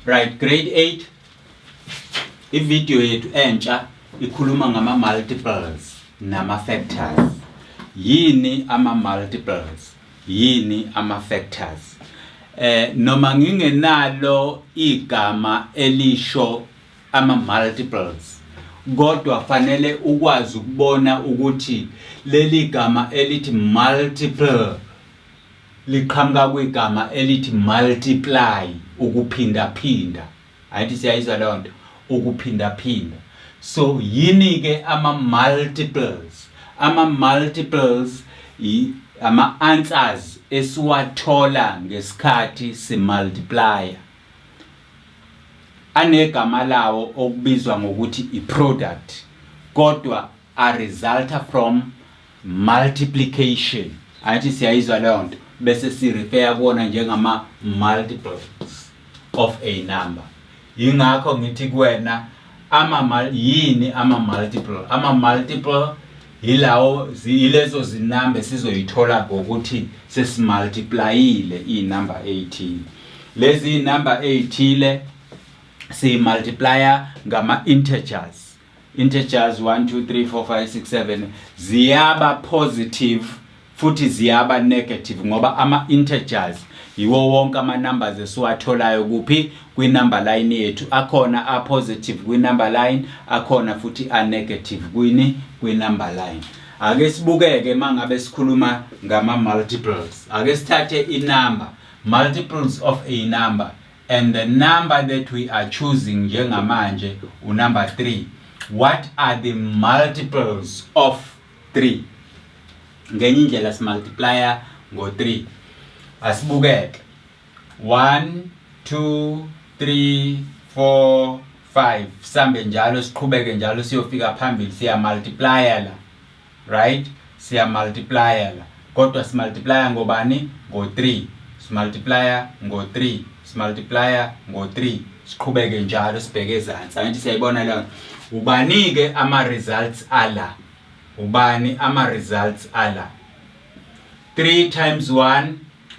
Right, grade 8. Ivideo yethu entsha ikhuluma ngama multiples nama factors. Yini ama multiples? Yini ama factors? Noma ngingenalo igama elisho ama multiples, kodwa fanele ukwazi ukubona ukuthi leli gama elithi multiple liqhamuka kwigama elithi multiply, ukuphindaphinda. Ayithi siyayizwa leyo nto, ukuphindaphinda. So yini ke ama multiples? Ama multiples ama answers esiwathola ngesikhathi simultiplya, anegama lawo okubizwa ngokuthi i-product, kodwa a resulta from multiplication. Ayithi siyayizwa leyo nto, bese si-refer kuwona njengama multiples of a number. Yingakho ngithi kuwena ama yini ama multiple? Ama multiple yilawo, yilezo zinamba esizoyithola ngokuthi sesimultiplyile inumber eyithile. Lezi number eyithile siyimultiplya ngama integers. Integers 1 2 3 4 5 6 7 ziyaba positive futhi ziyaba negative, ngoba ama integers yiwo wonke ama numbers esiwatholayo kuphi? Kwi number line yethu. Akhona a positive kwi number line, akhona futhi a negative kwini? Kwi number line. Ake sibukeke mangabe sikhuluma ngama multiples. Ake sithathe i number, multiples of a number, and the number that we are choosing njengamanje unumber 3. What are the multiples of 3? Ngenye indlela simultiplya ngo-3. Asibukeke, 1 2 3 4 5, sambe njalo, siqhubeke njalo siyofika phambili. Siya multiplya la, right? Siya multiplya la, kodwa simultiplya ngobani? Ngo-3. Simultiplya ngo-3, simultiplya ngo-3, siqhubeke njalo sibheke ezansi. Angithi siyayibona leyo? Ubani-ke ama-results ala? Ubani ama-results ala? 3 times 1,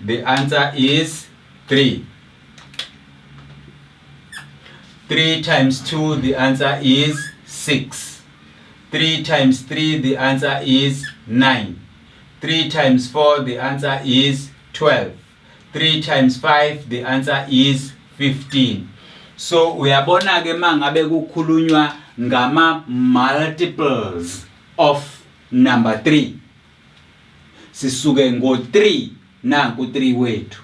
the answer is 3. 3 times 2, the answer is 6. 3 times 3, the answer is 9. 3 times 4, the answer is 12. 3 times 5, the answer is 15. So uyabona ke, mangabe kukhulunywa ngama multiples of number 3, sisuke ngo3, nanku 3 wethu,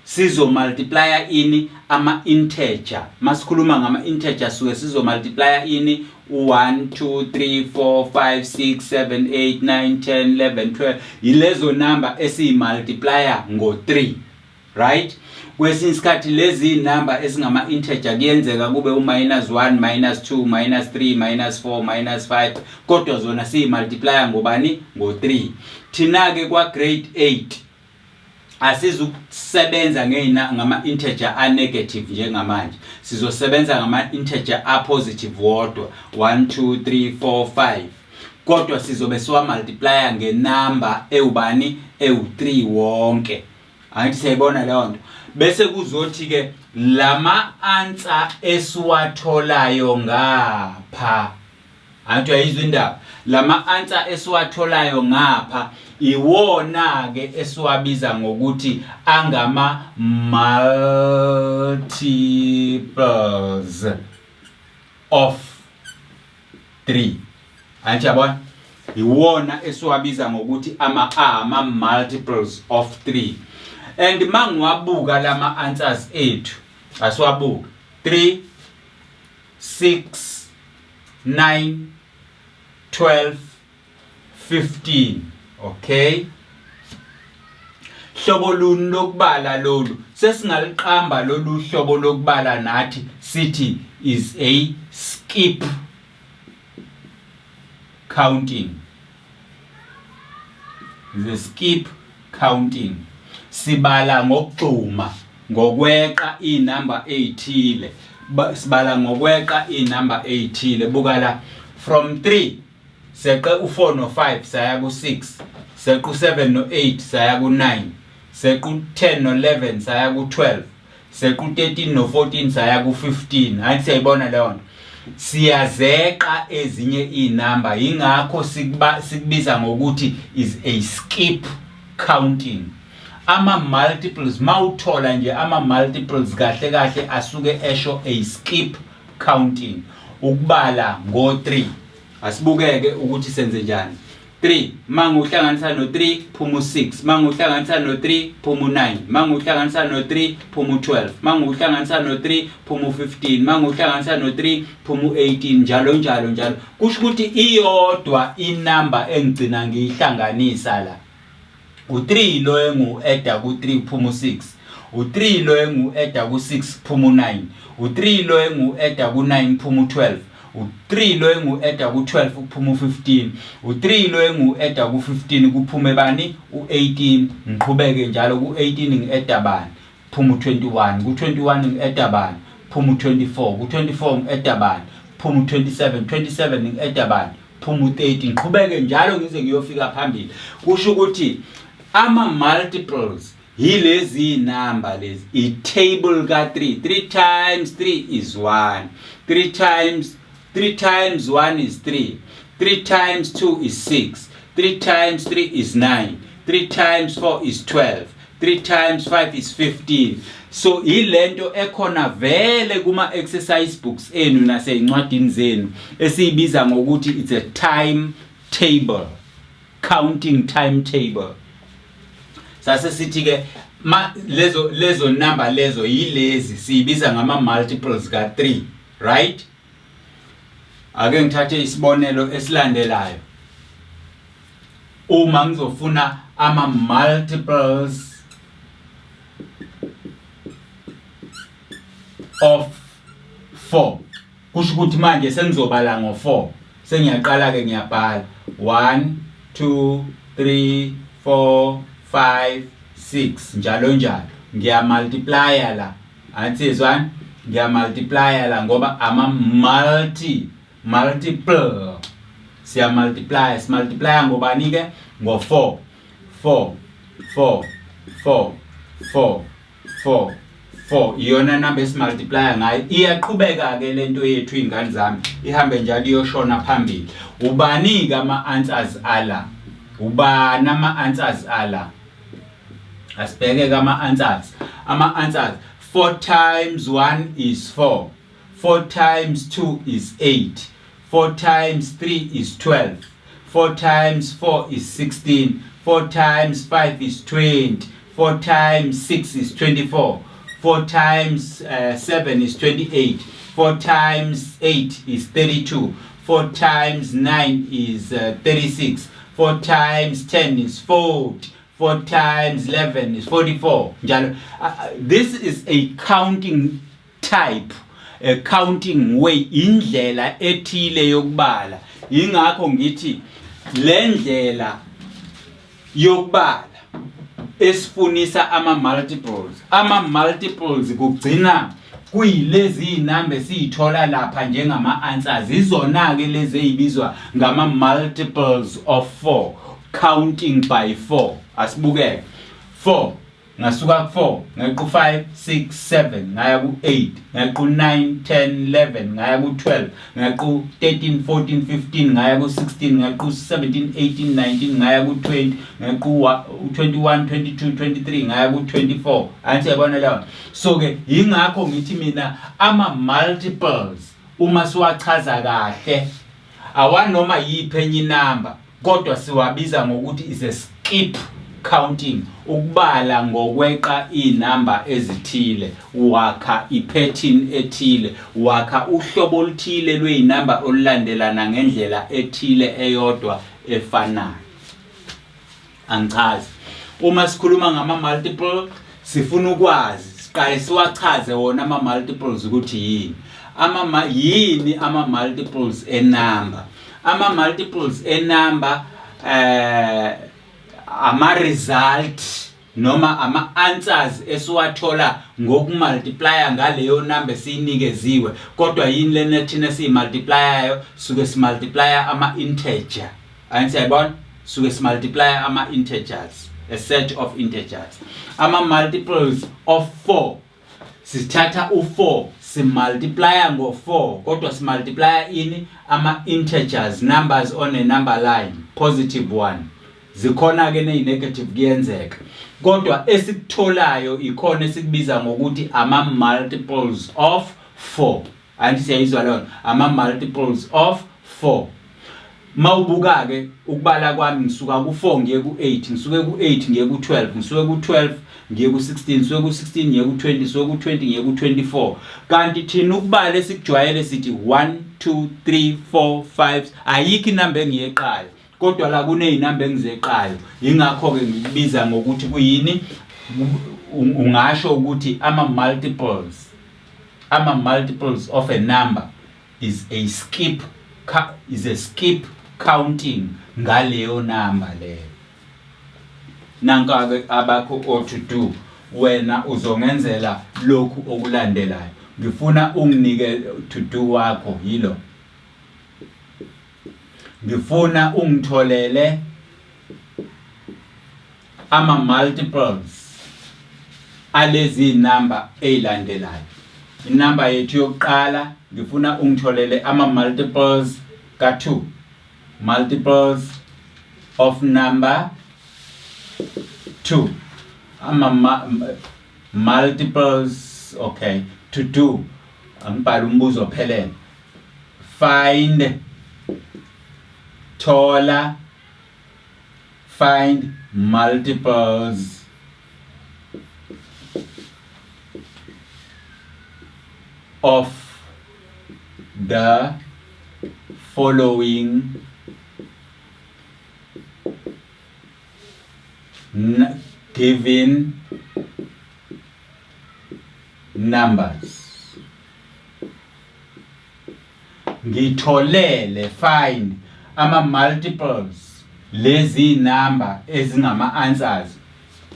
sizo multiplya ini? Ama integer. Masikhuluma ngama integer, suke sizo multiplya ini? 1 2 3 4 5 6 7 8 9 10 11 12, yilezo number esiyimultiplya ngo3, right? Kwesinye isikhathi lezi number esingama integer kuyenzeka kube u-minus 1, minus 2, minus 3, minus 4, minus 5, kodwa zona siyimultiplya ngobani? Ngo3. Thina ke kwa grade 8 asizukusebenza ngeyina ngama integer a negative njengamanje, sizosebenza ngama integer a positive wodwa, 1 2 3 4 5, kodwa sizobe siwa multiplya ngenumber ewubani? Ewu3 wonke. Angithi siyayibona leyo nto? Bese kuzothi ke lama answer esiwatholayo ngapha, angithi uyayizwa indaba, lama answer esiwatholayo ngapha iwona ke esiwabiza ngokuthi angama multiples of 3. Angithi yabona, iwona esiwabiza ngokuthi ama multiples of 3. And mangiwabuka lama answers ethu, asiwabuka, 3, 6, 9, 12, 15. Okay, hlobo luni lokubala lolu? Sesingaliqamba lolu hlobo lokubala nathi sithi is a skip counting, the skip counting. Sibala ngokugxuma, ngokweqa inamba ezithile. Sibala ngokweqa inamba ezithile. Buka la, from 3 seqe u4 no5 saya ku6, seqe u7 no8 saya ku9, seqe u10 no11 saya ku12. Seqa u-13 no-14 saya ku-15. Hayi, siyayibona leyo nto. Siyazeqa ezinye iy'namba, yingakho sikubiza ngokuthi is a skip counting. Ama-multiples, mawuthola nje ama-multiples kahle kahle asuke esho a skip counting, ukubala ngo-3. Asibukeke ukuthi senze njani. 3 manguhlanganisa no-3 phuma u-6, manguhlanganisa no-3 phuma u-9, manguhlanganisa no-3 phuma u-12, manguhlanganisa no-3 phuma u-15, manguhlanganisa no-3 phuma u-18, njalo njalo njalo. Kusho ukuthi iyodwa inamba engigcina ngiyihlanganisa la. U-3 lo engu-eda ku-3 kuphuma u-6, u-3 lo engu-eda ku-6 kuphuma u-9, u-3 lo engu-eda ku-9 kuphuma u-12, u-3 lo engu-eda ku-12 kuphuma u-15, u-3 lo engu-eda ku-15 kuphume bani? U-18. Ngiqhubeke njalo ku-18 ngi-eda bani? Phuma u-21. Ku-21 ngi-eda bani? Phuma u-24. Ku-24 ngi-eda bani? Phuma u-27. 27 ngi-eda bani? Phuma u-30. Ngiqhubeke njalo ngize ngiyofika phambili. Kusho ukuthi ama-multiples yilezi namba lezi, i-table ka-3. 3 times 3 is 1, 3 times 3 times 1 is 3, 3 times 2 is 6, 3 times 3 is 9, 3 times 4 is 12, 3 times 5 is 15. So ilento ekhona vele kuma exercise books enu nasezincwadini zenu esiyibiza ngokuthi it's a time table, counting timetable. Sase sithi ke ma lezo number lezo yilezi siyibiza ngama multiples ka 3, right? Ake ngithathe isibonelo esilandelayo. Uma ngizofuna ama multiples of 4, kusho ukuthi manje sengizobala ngo-4. Sengiyaqala ke, ngiyabhala 1 2 3 4 5 6 njalo njalo. Ngiyamultiplya la, ansizwani, ngiyamultiplya la ngoba ama multiple, siyamultiplya. Simultiplya ngobani ke? Ngo-4. 4 4 4 4 4 4 iyona number esimultiplya ngayo. Iyaqhubeka ke lento yethu, izingane zami, ihambe njalo iyoshona phambili. Ubani ke ama answers ala? Ubani ama answers ala? Asibheke ke ama answers. Ama answers, 4 times 1 is 4, 4 times 2 is 8, 4 times 3 is 12, 4 times 4 is 16, 4 times 5 is 20, 4 times 6 is 24, 4 times 7 is 28, 4 times 8 is 32, 4 times 9 is 36, 4 times 10 is 40, 4 times 11 is 44, njalo. This is a counting type, a counting way, indlela ethile yokubala. Ingakho ngithi le ndlela yokubala esifunisa ama multiples, ama multiples kugcina kuyilezi inamba esiyithola lapha njengama answers. Izona ke lezi ezibizwa ngama multiples of 4, counting by 4. Asibukeke 4. Ngasuka ku-4, ngeqa u-5, 6, 7, ngaya ku-8, ngeqa u-9, 10, 11, ngaya ku-12, ngeqa u-13, 14, 15, ngaya ku-16, ngeqa u-17, 18, 19, ngaya ku-20, ngeqa u-21, 22, 23, ngaya ku-24. Angithi yabona leyo? So ke yingakho ngithi mina ama-multiples uma siwachaza kahle awanoma yiphi enye inamba, kodwa siwabiza ngokuthi is a skip counting, ukubala ngokweqa inamba ezithile, wakha ipattern ethile, wakha uhlobo oluthile lweinamba olulandelana ngendlela ethile eyodwa efanayo. Angichazi, uma sikhuluma ngama multiple sifuna ukwazi, siqale siwachaze wona ama multiples ukuthi yini. Ama yini ama multiples enumber? Ama multiples enumber ama result noma ama answers esiwathola ngokumultiplya ngaleyo number esiyinikeziwe. Kodwa yini lena thina esiyimultiplyayo? Suke simultiplya ama integer, angithi yayibona? Suke simultiplya ama integers, a set of integers. Ama multiples of 4. Sithatha u-4 simultiplya ngo-4 kodwa simultiplya ini ama-integers numbers on a number line positive 1 zikhona-ke neyi-negative kuyenzeka kodwa esikutholayo ikhona esikubiza ngokuthi ama-multiples of 4 anti siyayizwa leyo ama-multiples of 4 Mawubuka-ke ukubala kwami ngisuka ku-4 ngiye ku-8, ngisuke ku-8 ngiye ku-12, ngisuke ku-12 ngiye ku-16, ngisuke ku-16 ngiye ku-20, ngisuke ku-20 ngiye ku-24. Kanti thina ukubala esikujwayele sithi 1 2 3 4 5 ayikho inamba engiyeqayo kodwa la kuneyinamba engizeqayo. Yingakho-ke ngikubiza ngokuthi kuyini ungasho ukuthi ama-multiples ama-multiples of a number is a skip is a skip counting ngaleyo number leyo nanka ke abakho o to do wena uzongenzela lokhu okulandelayo ngifuna unginike to do wakho yilo ngifuna ungitholele ama multiples alezi number ezilandelayo inamba yethu yokuqala ngifuna ungitholele ama multiples ka2 multiples of number 2 ama multiples okay to do angibhala umbuzo ophelele find thola Find multiples of the following given numbers. Ngitholele find ama multiples lezi number ezingama answers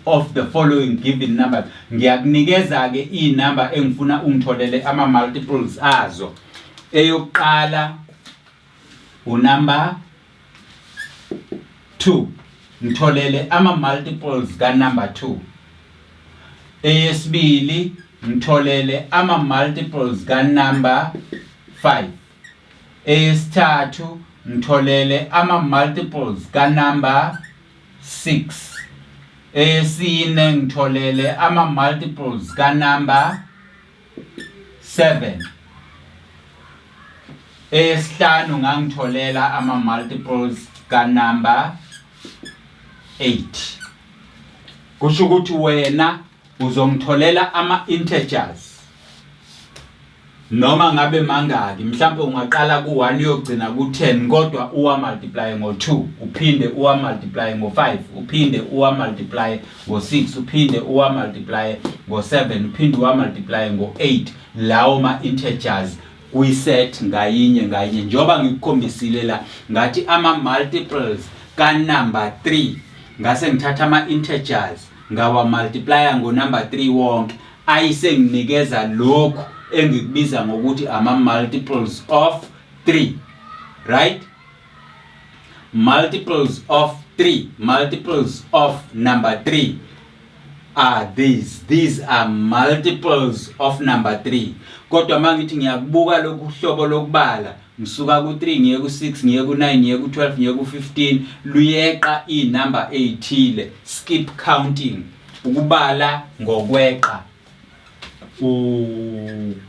of the following given numbers. Ngiyakunikeza ke inumber engifuna ungitholele ama multiples azo. Eyokuqala unumber 2 ngitholele ama multiples ka number 2 eyesibili ngitholele ama multiples ka number 5 eyesithathu ngitholele ama multiples ka number 6 eyesine ngitholele ama multiples ka number 7 eyesihlanu ngangitholela ama multiples ka number 8 kusho ukuthi wena uzongitholela ama integers noma ngabe mangaki mhlawumbe ungaqala ku-1 uyogcina ku-10 kodwa uwa multiply ngo-2 uphinde uwa multiply ngo-5 uphinde uwa multiply ngo-6 uphinde uwa multiply ngo-7 uphinde uwa multiply ngo-8 lawo ma-integers kwi-set ngayinye ngayinye njengoba ngikukhombisile la ngathi ama-multiples ka-number 3 ngase ngithatha ama-integers ngawa-multiplya ngo-number 3 wonke ayisenginikeza lokhu engikubiza ngokuthi ama-multiples of 3 right multiples of 3 multiples of number 3 are these these are multiples of number 3 kodwa mangithi ngiyakubuka lokhu hlobo lokubala ngisuka ku-3 ngiye ku-6 ngiye ku-9 ngiye ku-12 ngiye ku-15 luyeqa inumber eyithile skip counting ukubala ngokweqa ukubala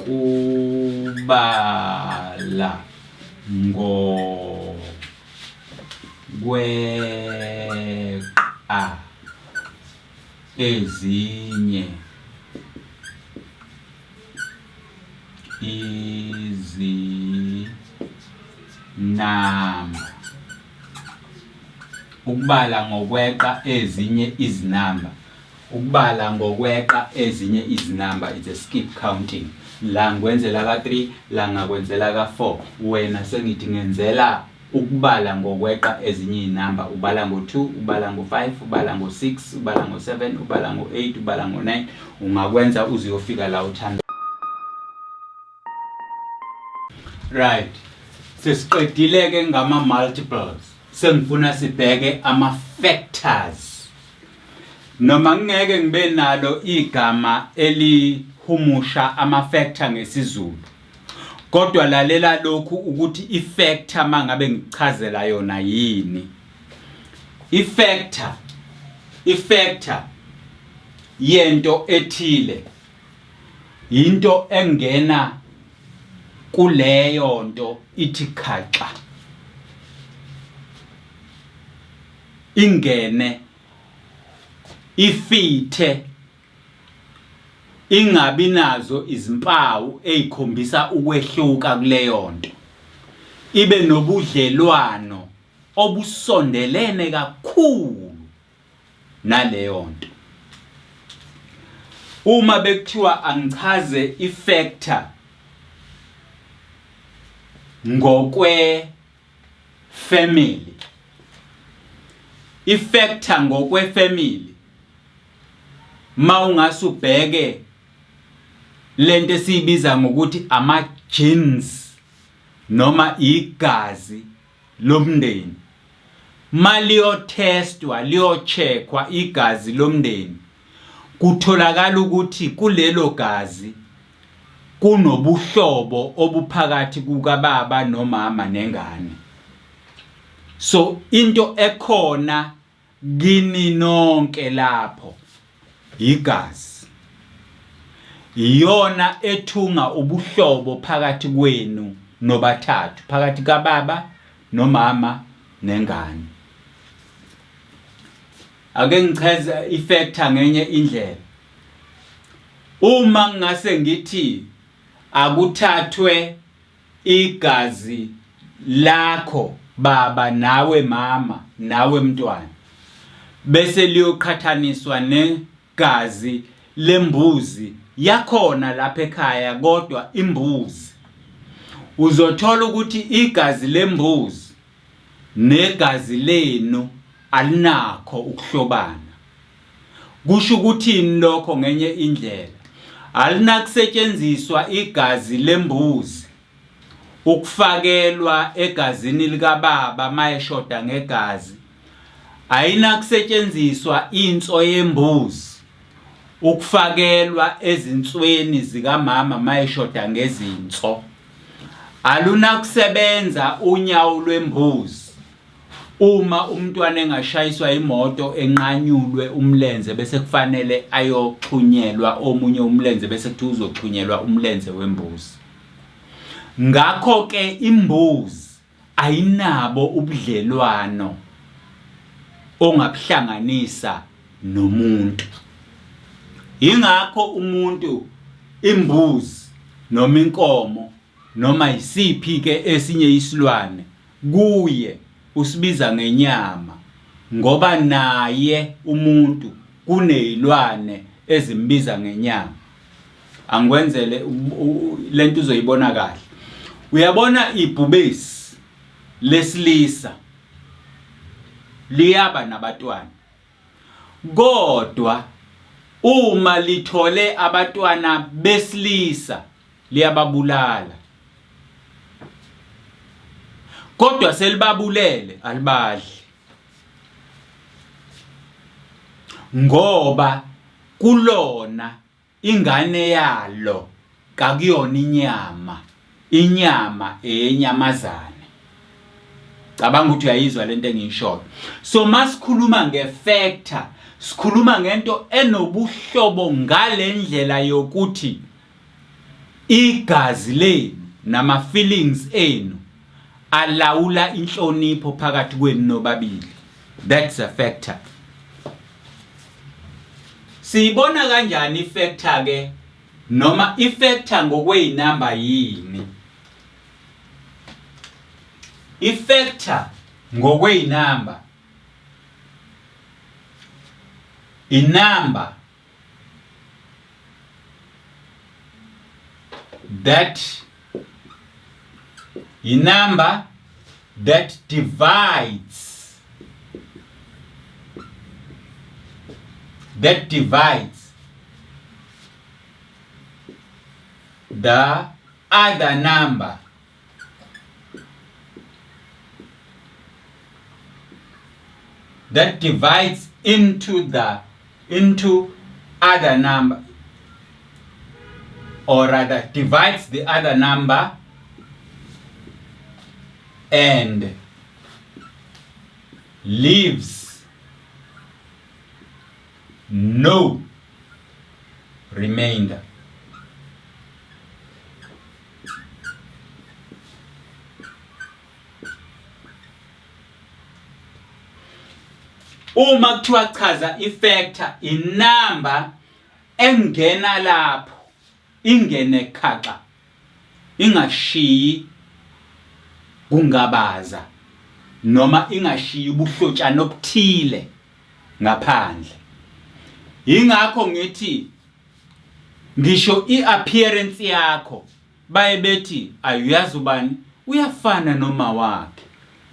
ngokweqa ezinye izinamba ukubala ngokweqa ezinye izinamba ukubala ngokweqa ezinye izinamba it's a skip counting la ngikwenzela ka-3 la ngakwenzela ka-4 wena sengithi ngenzela ukubala ngokweqa ezinye izinamba ubala ngo-2 ubala ngo-5 ubala ngo-6 ubala ngo-7 ubala ngo-8 ubala ngo-9 ungakwenza uze uyofika la uthanda Right. Sesiqedile ke ngama multiples. Sengifuna sibheke ama factors. Noma ngingeke ngibe nalo igama elihumusha ama-factor ngesiZulu, kodwa lalela lokhu ukuthi i-factor mangabe ngikuchazela yona yini. I-factor, i-factor yento ethile yinto engena kuleyo nto ithi khaxa ingene ifithe ingabi nazo izimpawu ezikhombisa ukwehluka kuleyo nto ibe nobudlelwano obusondelene kakhulu naleyo nto. Uma bekuthiwa angichaze i-factor ngokwe family, i-factor ngokwe family mawungase ubheke lento esiyibiza ngokuthi ama genes noma igazi lomndeni maliyothestwa liyocheckwa igazi lomndeni kutholakala ukuthi kulelo gazi kunobuhlobo obuphakathi kukababa nomama nengane. So into ekhona kini nonke lapho igazi iyona ethunga ubuhlobo phakathi kwenu nobathathu, phakathi kababa nomama nengane. Ake ngichaze ifactor ngenye indlela. Uma ngingase ngithi akuthathwe igazi lakho baba nawe mama nawe mntwana bese liyoqhathaniswa negazi lembuzi yakhona lapha ekhaya, kodwa imbuzi uzothola ukuthi igazi lembuzi negazi lenu alinakho ukuhlobana. Kusho ukuthini lokho ngenye indlela? Alinakusetshenziswa igazi lembuzi ukufakelwa egazini likababa mayeshoda ngegazi. Ayinakusetshenziswa inso yembuzi ukufakelwa ezinsweni zikamama mayeshoda ngezinso. Alunakusebenza unyawo lwembuzi uma umntwana engashayiswa imoto enqanyulwe umlenze bese kufanele ayoxhunyelwa omunye umlenze bese kuthiwa uzoxhunyelwa umlenze wembuzi. Ngakho-ke imbuzi ayinabo ubudlelwano ongabuhlanganisa nomuntu. Yingakho umuntu imbuzi noma inkomo noma yisiphi ke esinye isilwane kuye usibiza ngenyama ngoba naye umuntu kunezilwane ezimbiza ngenyama. Angikwenzele lento uzoyibona kahle. Uyabona ibhubesi lesilisa liyaba nabatwana, kodwa uma lithole abatwana besilisa liyababulala, kodwa selibabulele alibadli, ngoba kulona ingane yalo kakuyona inyama, inyama eyenyamazane. Cabanga ukuthi uyayizwa lento engiyishoyo. So masikhuluma ngefactor, sikhuluma ngento enobuhlobo ngalendlela yokuthi igazi lenu nama feelings enu alawula inhlonipho phakathi kwenu nobabili. That's a factor. Siyibona kanjani ifactor ke noma ifactor ngokweyinamba yini? Ifactor ngokweyinamba inamba that inumber that divides that divides the other number that divides into the into other number, or rather divides the other number and leaves no remainder. Uma kuthiwa chaza ifactor, inamba engena lapho ingene khaxa ingashiyi kungabaza noma ingashiyi ubuhlotshana obuthile ngaphandle. Yingakho ngithi ngisho i-appearance yakho baye bethi ayuyazi ubani uyafana noma wakhe,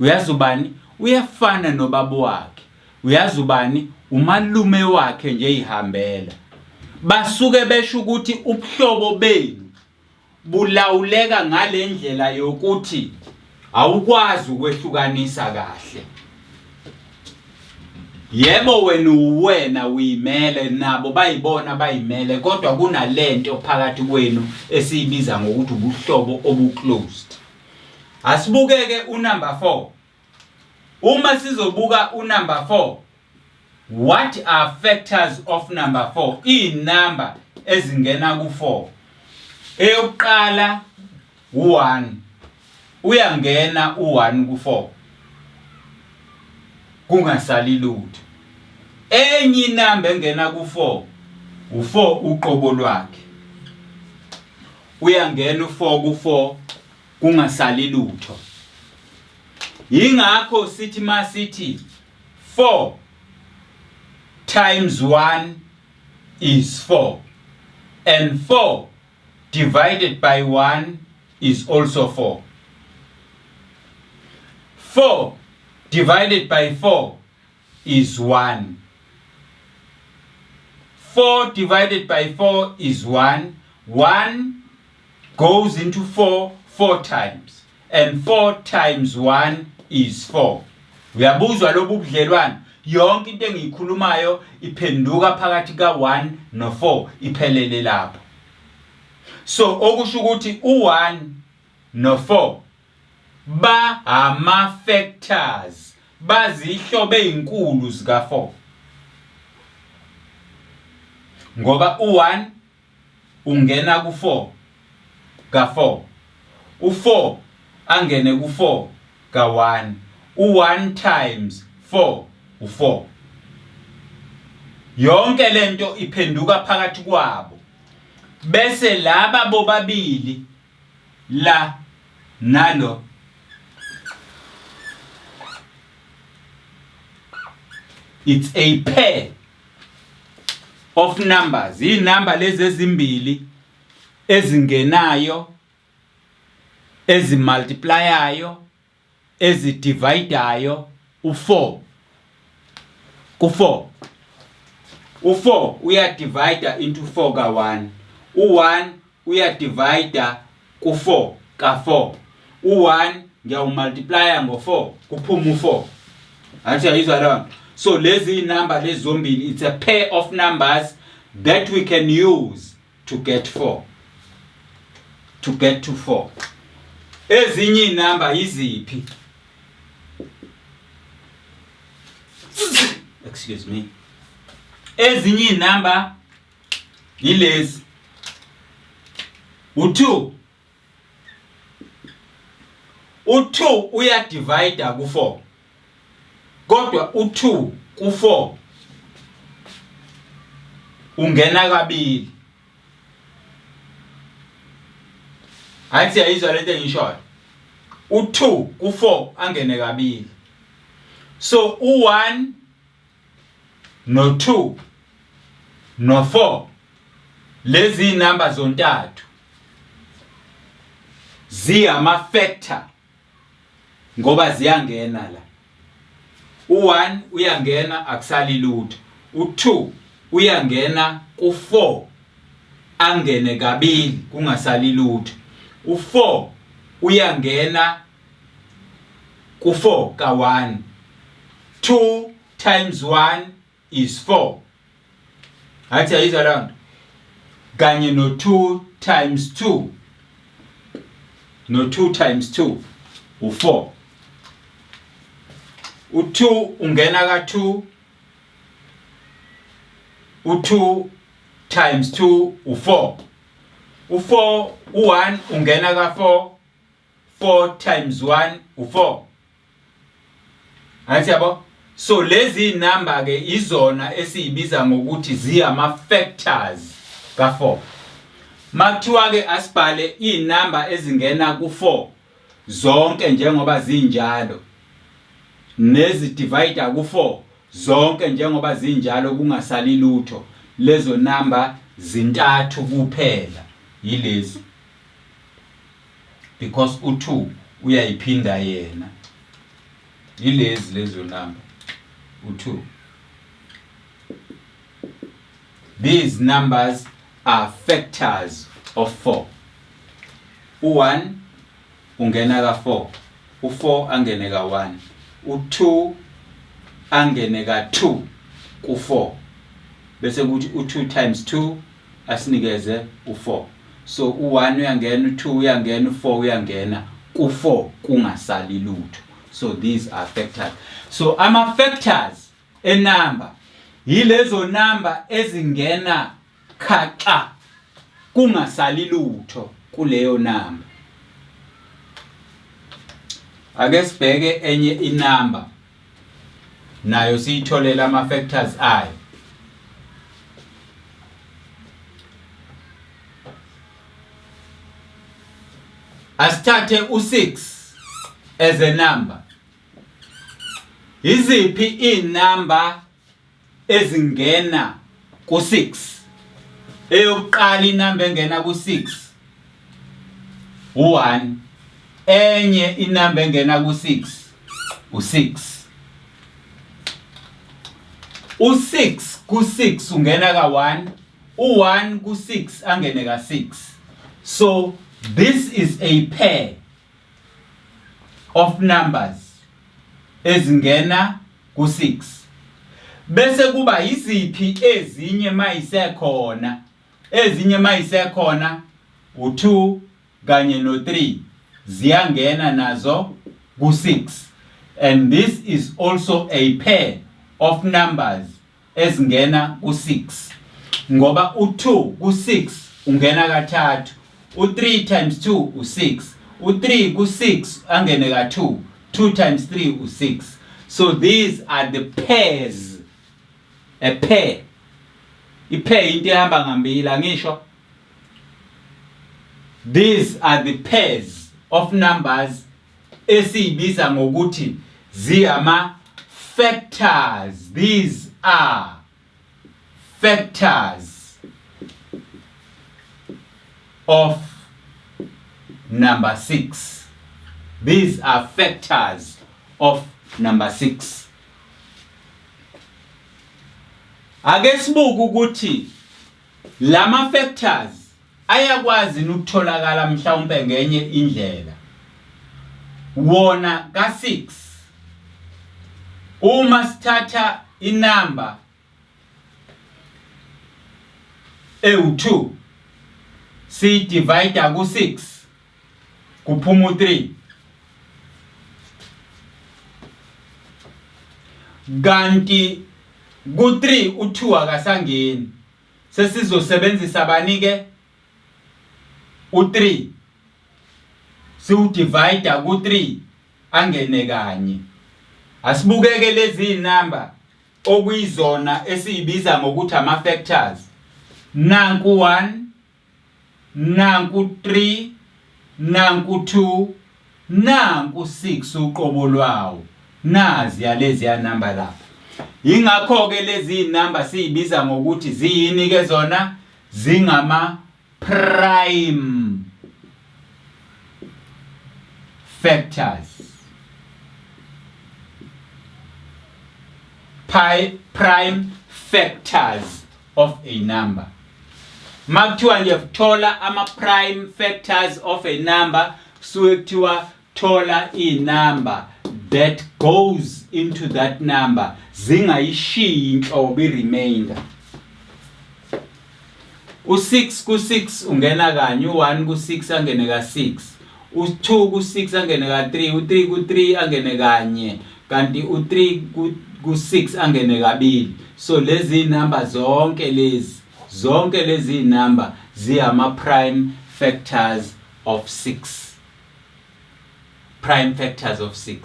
uyazi ubani uyafana nobaba wakhe, uyazi ubani umalume wakhe nje ihambela. Basuke besho ukuthi ubuhlobo benu bulawuleka ngalendlela yokuthi awukwazi ukwehlukanisa kahle. Yebo wena uwena uyimele nabo bayibona bayimele, kodwa kunalento phakathi kwenu esiyibiza ngokuthi ubuhlobo obu-closed. Asibukeke unumber 4. Uma sizobuka unumber 4, what are factors of number 4? Iy'namba ezingena ku-4. Eyokuqala u-1. Uyangena u-1 ku-4. Kungasali lutho. Enye inamba engena ku-4, u-4 uqobo lwakhe. Uyangena u-4 ku-4 kungasali lutho. Yingakho sithi masithi 4 times 1 is 4 and 4 divided by 1 is also 4. 4 divided by 4 is 1. 4 divided by 4 is 1. 1 goes into 4 4 times, and 4 times 1 is 4. Uyabuzwa lobu budlelwano? Yonke into engiyikhulumayo iphenduka phakathi ka-1 no-4, iphelele lapho. So okusho ukuthi u-1 no-4 ba ama factors, bazihlobo ezinkulu zika-4, ngoba u-1 ungena ku-4 ka-4, u-4 angene ku-4 ka-1, u-1 times 4 u-4. Yonke lento iphenduka phakathi kwabo, bese laba bobabili la nalo it's a pair of numbers. Inamba lezi ezimbili ezingenayo, ezimultiplyayo, ezidividayo u4 ku4. U4 uyadivide into 4 ka1, u1 uyadivide ku4 ka4, u1 ngiyawumultiplya ngo4 kuphuma u4. Athi ayizwa leyo nto. So lezi number lezi zombili, it's a pair of numbers that we can use to get 4, to get to 4. Ezinye inamba yiziphi? Excuse me. Ezinye inamba yilezi. U2, u2 uyadivide ku4, kodwa u2 ku4 ungena kabili. Hayi, siyayizwa lento engishoyo. U2 ku4 angene kabili. So u1 no2 no4, lezi inamba zontathu ziyama factor ngoba ziyangena la. U1 uyangena akusali lutho, u2 uyangena ku4 angene kabili kungasali lutho, u4 uyangena ku4 ka1, 2 times 1 is 4. Athi ayizwa leyo nto. Kanye no 2 times 2 no 2 times 2 u4. U2 ungena ka2, u2 times 2 u4, u4 u1 ungena ka4, 4 times 1 u4. Athi yabo, so lezi number ke izona esiyibiza ngokuthi ziyama factors ka4. Makuthiwa ke asibhale inamba ezingena ku4 zonke njengoba zinjalo, nezi divide ku4 zonke njengoba zinjalo, kungasali lutho, lezo number zintathu kuphela, yilezi, because u2 uyayiphinda yena. Yilezi lezo number u2. These numbers are factors of 4. U1 ungena ka4, u4 angene ka1, u2 angene ka2 ku4, bese kuthi u2 times 2 asinikeze u4. So u1 uyangena, u2 uyangena, u4 uyangena ku4, kungasali lutho. So these are factors. So ama factors enumber yilezo number ezingena khaxa kungasali lutho kuleyo number. Ake sibheke enye inumber nayo, siyitholela ama factors ayo. Asithathe u6 as a number. Iziphi inamba ezingena ku6? Eyokuqala inamba engena ku6 u1, enye inamba engena ku6 u6. U6 ku6 ungena ka1, u1 ku6 angene ka6. So this is a pair of numbers ezingena ku6. Bese kuba yiziphi ezinye mayisekhona? Ezinye mayisekhona u2 kanye no3, ziyangena nazo ku6, and this is also a pair of numbers ezingena ku6, ngoba u2 ku6 ungena kathathu, u3 times 2 u6, u3 ku6 angene ka2, 2 times 3 u6. So these are the pairs. A pair, ipair into ehamba ngambili, angisho? These are the pairs of numbers esiyibiza ngokuthi ziyama factors. These are factors of number 6. These are factors of number 6. Ake sibuke ukuthi lama factors ayakwazi ukutholakala mhlawumbe ngenye indlela. Wona ka6, uma sithatha inamba ewu2 siyidivide ku6, kuphuma u3, kanti ku3 u2 akasangeni. Sesizosebenzisa bani ke? U3 siwudivide ku3 angene kanye. Asibukeke lezi inamba okuyizona esiyibiza ngokuthi ama factors. Nanku 1, nanku 3, nanku 2, nanku 6 uqobo lwawo. Nazi yalezi ya number lapha. Ingakho ke lezi number siyibiza ngokuthi ziyini ke zona? Zingama prime factors. Pi prime factors of a number. Makuthiwa nje thola ama prime factors of a number, kusuke kuthiwa thola inumber that goes into that number, zingayishiyi inhlobo i-remainder. U6 ku6 ungena kanye, u1 ku6 angene ka6, u2 ku6 angene ka3, u3 ku3 angene kanye, kanti u3 ku6 angene kabili. So lezi number zonke lezi, zonke lezi number ziyama prime factors of 6. Prime factors of 6.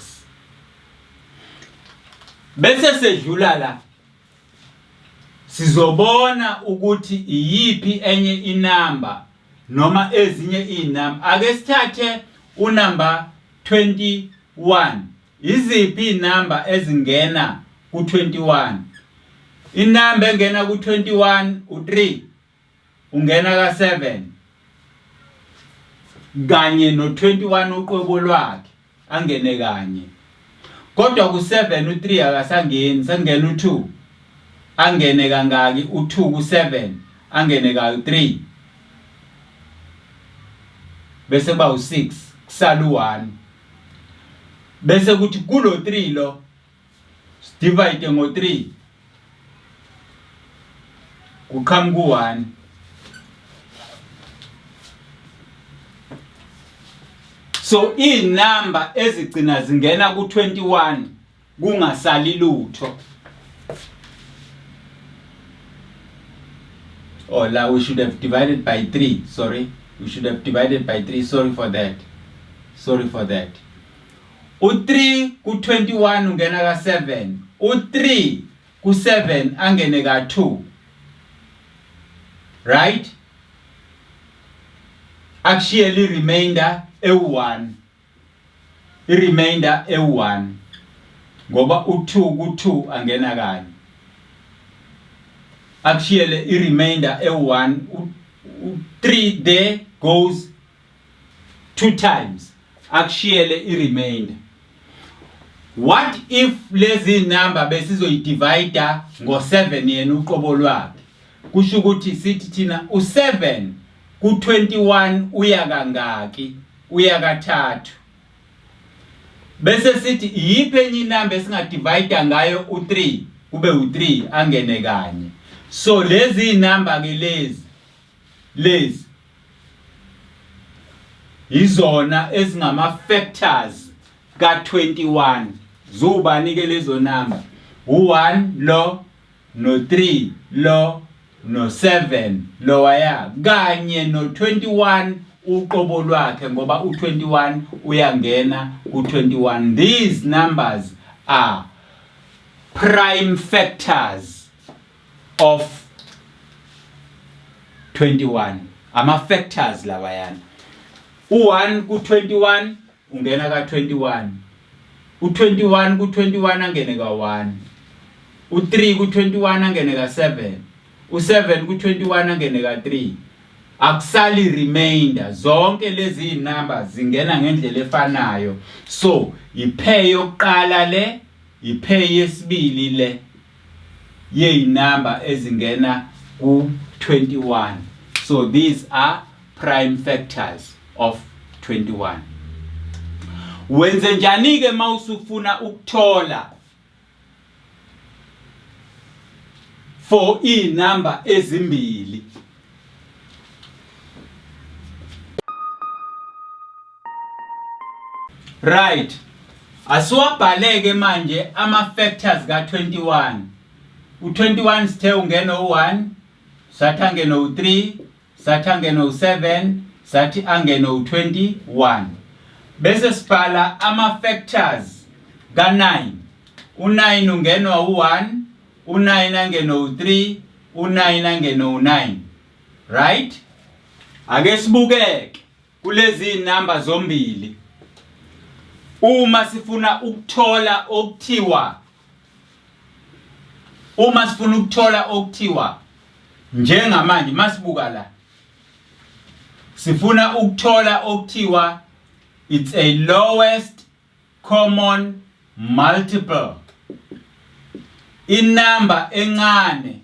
Bese sedlula la sizobona ukuthi iyiphi enye inamba noma ezinye izinamba. Ake sithathe unumber 21. Iziphi inamba ezingena ku-21? Inamba engena ku-21 u-3 ungena ka-7 kanye no-21 uqobo lwakhe angene kanye, kodwa ku-7 u-3 akasangeni, sekungena u-2. Angene kangaki u-2 ku-7? Angene ka-3, bese kuba u-6, kusala u-1. Bese kuthi kulo 3 lo divide ngo-3, kuqhamuka u-1. So inamba ezigcina zingena ku-21 kungasali lutho. Oh, la we should have divided by 3. Sorry, we should have divided by 3. Sorry for that, sorry for that. U3 ku21 ungena ka7, u3 ku7 angene ka2, right? Akushiyele i-remainder ewu-1, i-remainder ewu-1, ngoba u2 ku2 angena kanye, akushiyele i-remainder ewu-1. U3 there goes two times, akushiyele i-remainder. What if lezi number besizoyidivide ngo-7 yena uqobo lwakhe? Kusho ukuthi sithi thina u-7 ku-21 uya kangaki? Uya kathathu. Bese sithi iyiphi enye inamba esingadivide ngayo u-3 kube u-3 angene kanye? So lezi inamba ke lezi izona ezingama factors ka-21. Zubani ke lezo number? U1 lo, no3 lo, no7 lowaya, kanye no21 uqobo lwakhe, ngoba u21 uyangena ku21. These numbers are prime factors of 21, ama factors lawayana. U1 ku21 ungena ka21, u21 ku21 angene ka1, u3 ku21 angene ka7, u7 ku21 angene ka3, akusali remainder. Zonke lezi number zingena ngendlela efanayo. So ipair yokuqala le, ipair yesibili le yeyinamba ezingena ku-21. So these are prime factors of 21. Wenze njani ke mawusufuna ukuthola for inamba ezimbili? Right, asiwabhaleke manje ama factors ka21. U21 sithe ungena u1, sathi angene u3, sathi angene u7, sathi angene u21. Bese sibhala ama factors ka9. U9 ungenwa u1, u9 angene u3, u9 angene u9. Right, ake sibukeke kulezi namba zombili uma sifuna ukuthola okuthiwa, uma sifuna ukuthola okuthiwa njengamanje masibuka la, sifuna ukuthola okuthiwa it's a lowest common multiple, inamba encane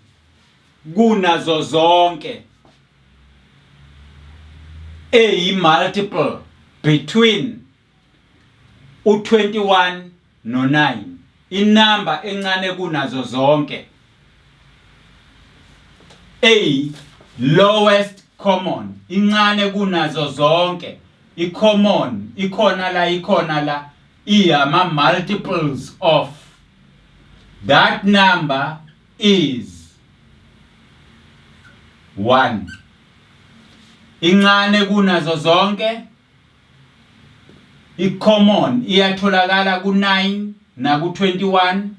kunazo zonke eyi multiple between u21 no9, inamba encane kunazo zonke eyi Lowest common, incane kunazo zonke. I-common ikhona la, ikhona la, iyama multiples of that number is 1. Incane kunazo zonke, i-common iyatholakala ku-9 naku-21,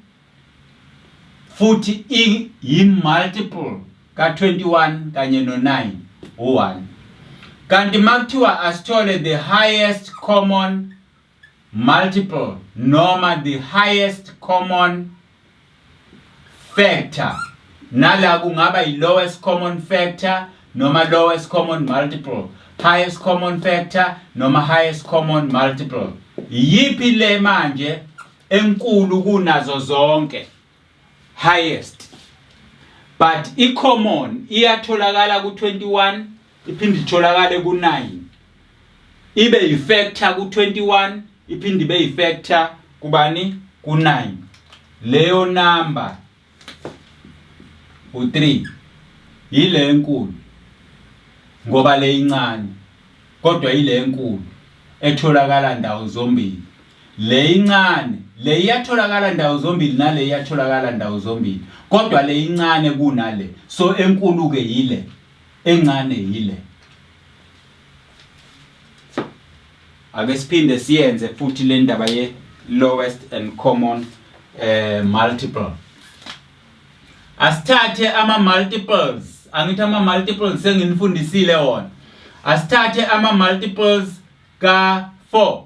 futhi iyi-multiple ka-21 kanye no-9, u-1. Kanti makuthiwa asithole the highest common multiple noma the highest common factor, nala kungaba yi-lowest common factor noma lowest common multiple, highest common factor noma highest common multiple, yiphi le manje enkulu kunazo zonke? Highest. But i-common iyatholakala ku-21, iphinde itholakale ku-9, ibe yi-factor ku-21, iphinde ibe yi-factor kubani? Ku-9. Leyo number u-3, yile enkulu, ngoba le incane, kodwa yile enkulu etholakala ndawo zombili. Le incane, le iyatholakala ndawo zombili, nale iyatholakala ndawo zombili, kodwa le incane kunale. So enkulu ke yile, encane yile. Ake siphinde siyenze futhi le ndaba ye lowest and common multiple. Asithathe ama multiples. Angithi ama multiples senginifundisile wona? Asithathe ama multiples ka 4,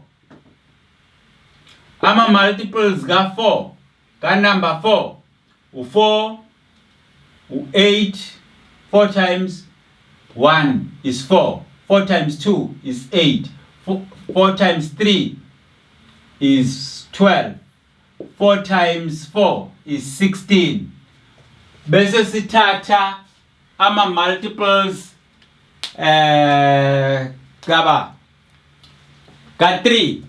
ama multiples ka 4, ka number 4, u4, u8. 4 times 1 is 4, 4 times 2 is 8, 4 times 3 is 12, 4 times 4 is 16. Bese sithatha ama multiples kaba ka 3,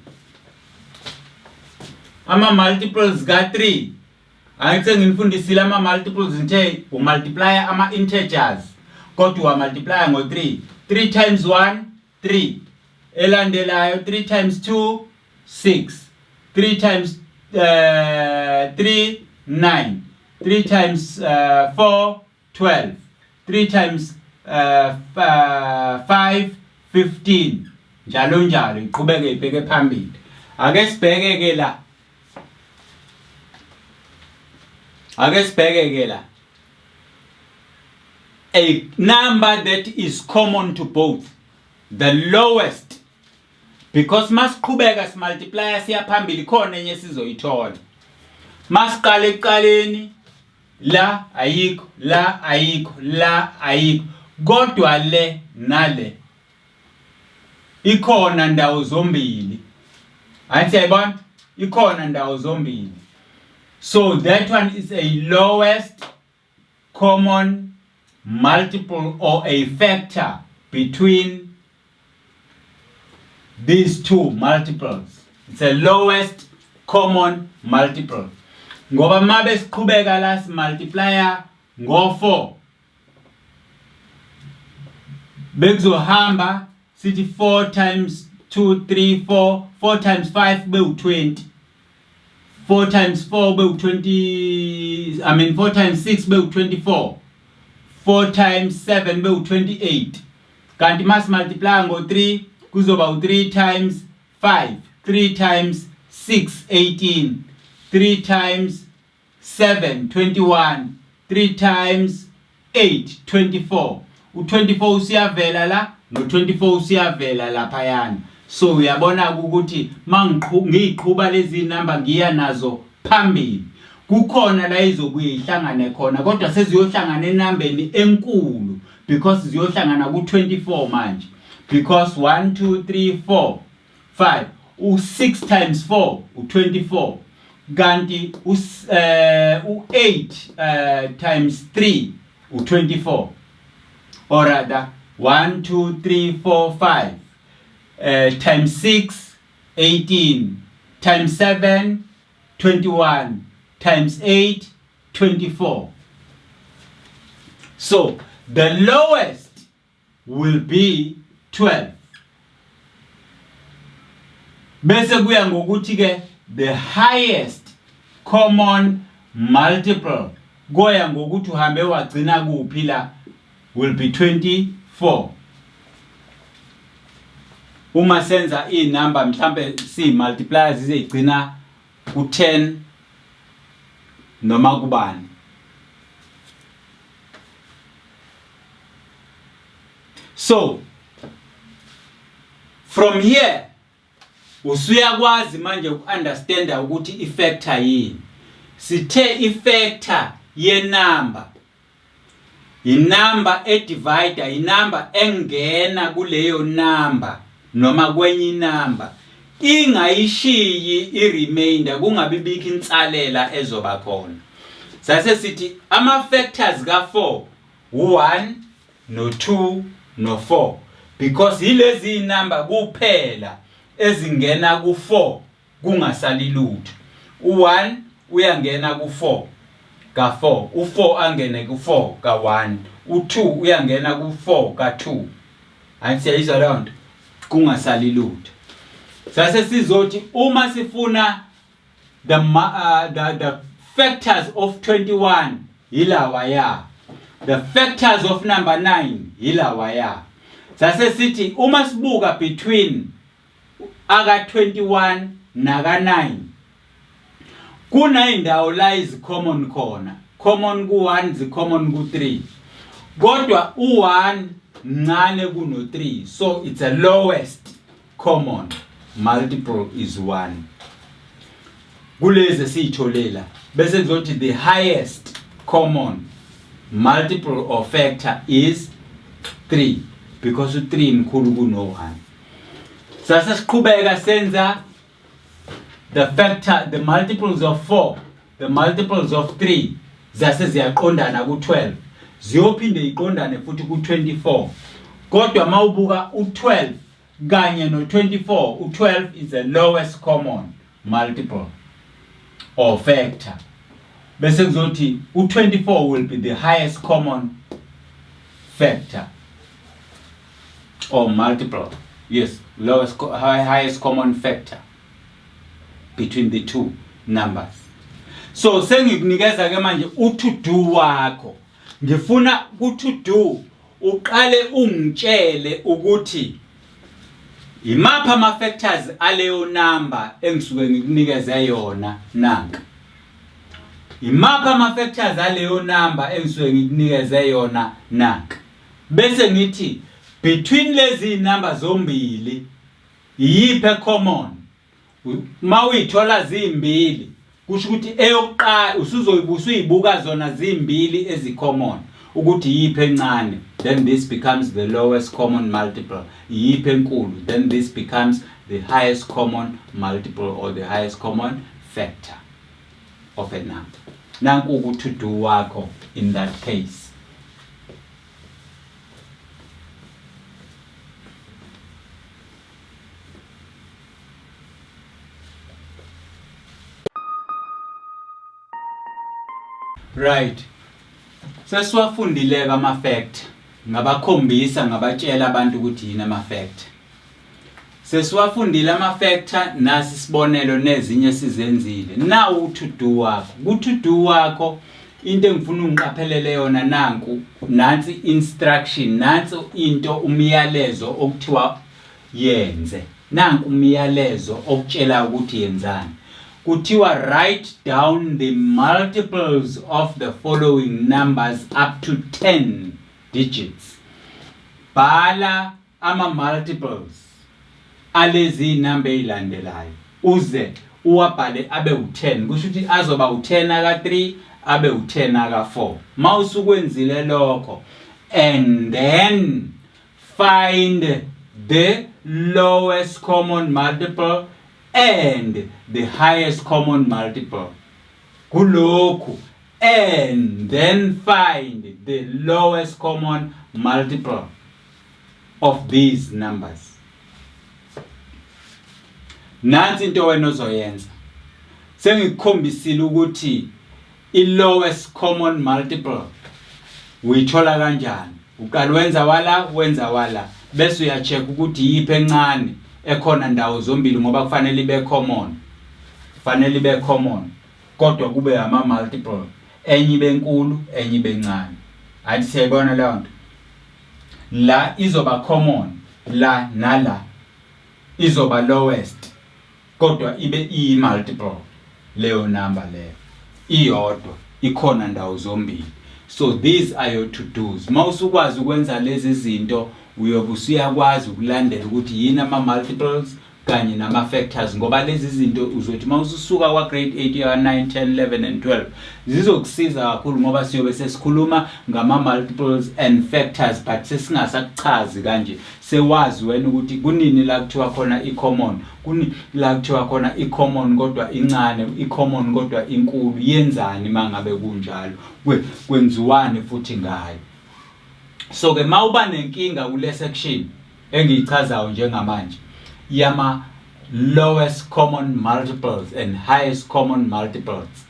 ama multiples ka 3. Angithi nginifundisile ama multiples? Ngithe umultiplya ama integers, kodwa uwamultiplya ngo 3. 3 times 1, 3. Elandelayo, 3 times 2, 6. 3 times 3, 9. 3 times 4, 12. 3 times 5, 15, njalo njalo, iqhubeke ibheke phambili. Ake sibheke ke la, ake sibheke ke la, a number that is common to both, the lowest, because masiqhubeka simultiplya siya phambili, khona enye sizoyithola. Masiqala ekuqaleni la, ayikho la, ayikho la, ayikho, kodwa le nale ikhona ndawo zombili. Angithi yayibona, ikhona ndawo zombili. So that one is a lowest common multiple or a factor between these two multiples. It's a lowest common multiple ngoba mabe siqhubeka la simultiplya ngo-4, bekuzohamba sithi 4 times 2, 3, 4, 4 times 5 kube u20, 4 times 4 kube u20, I mean, 4 times 6 kube u24, 4 times 7 kube u28. Kanti masi multiply ngo3 kuzoba u3 times 5, 3 times 6, 18, 3 times 7, 21, 3 times 8, 24. U24 usiyavela la, no24 usiyavela laphayana. So uyabona ukuthi mangiqhuba lezi number ngiya nazo phambili, kukhona la izobuye ihlangane khona, kodwa seziyohlangana enambeni enkulu, because ziyohlangana ku24 manje, because 1, 2, 3, 4, 5, u6 times 4 u24, kanti u8 times 3 u24, or rather 1, 2, 3, 4, 5 times 6, 18, times 7, 21, times 8, 24. So The lowest will be 12. Bese kuya ngokuthi ke the highest common multiple koya ngokuthi uhambe wagcina kuphi la will be 24. Uma senza inumber mhlambe si multiply zizigcina ku-10 noma kubani. So from here usuyakwazi manje uku-understanda ukuthi i-factor yini. Sithe i-factor yenumber inamba edivider, inamba engena kuleyo number noma kwenye inamba ingayishiyi i-remainder, kungabi bikho insalela ezoba khona. Sase sithi ama-factors ka-4 u-1 no-2 no-4 because yilezi inamba kuphela ezingena ku-4 kungasali lutho. U-1 uyangena ku-4 ka-4, u-4 angene ku-4 ka-1, u-2 uyangena ku-4 ka-2. Angithi siyayizwa leyo nto? Kungasali lutho. Sase sizothi uma sifuna the factors of 21 yilawa ya. The factors of number 9 yilawa ya. Sase sithi uma sibuka between aka 21 naka 9 kunayindawo la izicommon khona, common ku 1 zicommon ku 3, kodwa u 1 mncane kuno 3, so it's a lowest common multiple is 1 kulezi esiyitholela. Bese kuzothi the highest common multiple or factor is 3 because u3 mkhulu kuno 1. Sase siqhubeka senza the factor, the multiples of 4, the multiples of 3 zase ziyaqondana ku-12, ziyophinde iqondane futhi ku-24. Kodwa mawubuka u-12 kanye no-24, u-12 is the lowest common multiple or factor. Bese kuzothi u-24 will be the highest common factor or multiple. Yes, lowest highest common factor between the two numbers. So sengikunikeza ke manje u-to do wakho. Ngifuna ku-to do uqale ungitshele ukuthi imaphi ama-factors aleyo number engisuke ngikunikeze yona nanka. Imaphi ama-factors aleyo number engisuke ngikunikeze yona nanka. Bese ngithi between lezi number zombili iyiphi common? Uma uyithola zimbili kusho ukuthi eyokuqala usuzoyibusa uyibuka zona zimbili ezicommon ukuthi iyiphi encane, then this becomes the lowest common multiple. Iyiphi enkulu, then this becomes the highest common multiple or the highest common factor of a number. Nanku ukuthi do wakho in that case. Right. Sesiwafundile-ke ama-fact. Ngabakhombisa ngabatshela abantu ukuthi yini ama-fact. Sesiwafundile ama-factor, nasi isibonelo nezinye sizenzile. Nawu to do wakho. Ku to do wakho into engifuna ungiqaphelele yona nanku, nansi instruction, nansi into umyalezo okuthiwa yenze. Nanku umyalezo okutshela ukuthi yenzani. Kuthiwa write down the multiples of the following numbers up to 10 digits. Bhala ama-multiples alezi zinamba ezilandelayo uze uwabhale abe u-10, kusho ukuthi azoba u-10 aka-3 abe u-10 aka-4. Uma usukwenzile lokho, and then find the lowest common multiple and the highest common multiple kulokhu, and then find the lowest common multiple of these numbers. Nansi into wena ozoyenza. Sengikukhombisile ukuthi i-lowest common multiple Uyithola kanjani? Uqala wenza wala, wenza wala, bese uya-check ukuthi yiphi encane ekhona ndawo zombili ngoba kufanele ibe common. Kufanele ibe common kodwa kube ama multiple. Enye ibe nkulu, enye ibe ncane. Athi siyayibona leyo nto. La izoba common la nala izoba lowest kodwa ibe iyi multiple leyo number leyo iyodwa ikhona ndawo zombili. So these are your to do's. Mawusukwazi ukwenza lezi zinto uyobe usuyakwazi ukulandela ukuthi yini ama multiples kanye nama factors, ngoba lezi zinto uzothi mawususuka kwa grade 8 ya 9 10 11 and 12 zizokusiza kakhulu, ngoba siyobe sesikhuluma ngama multiples and factors but sesingasakuchazi kanje. Sewazi wena ukuthi kunini la kuthiwa khona i-common, kuni la kuthiwa khona i-common kodwa incane, i-common kodwa inkulu, yenzani mangabe kunjalo, kwenziwani futhi ngayo. So ke mawuba nenkinga kule section engiyichazayo njengamanje yama lowest common multiples and highest common multiples,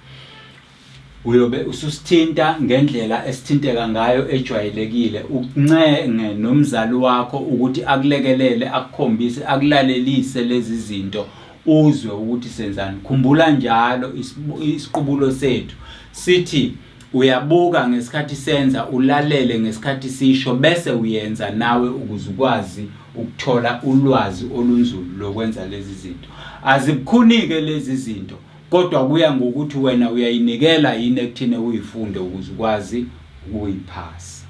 uyobe ususithinta ngendlela esithinteka ngayo ejwayelekile, uncenge nomzali wakho ukuthi akulekelele, akukhombise, akulalelise lezi zinto, uzwe ukuthi senzani. Khumbula njalo isiqubulo sethu sithi uyabuka ngesikhathi senza, ulalele ngesikhathi sisho, bese uyenza nawe ukuze ukwazi ukuthola ulwazi olunzulu lokwenza lezi zinto. Azibukhunike lezi zinto, kodwa kuya ngokuthi wena uyayinikela yini ekuthini uyifunde ukuze ukwazi ukuyiphasa.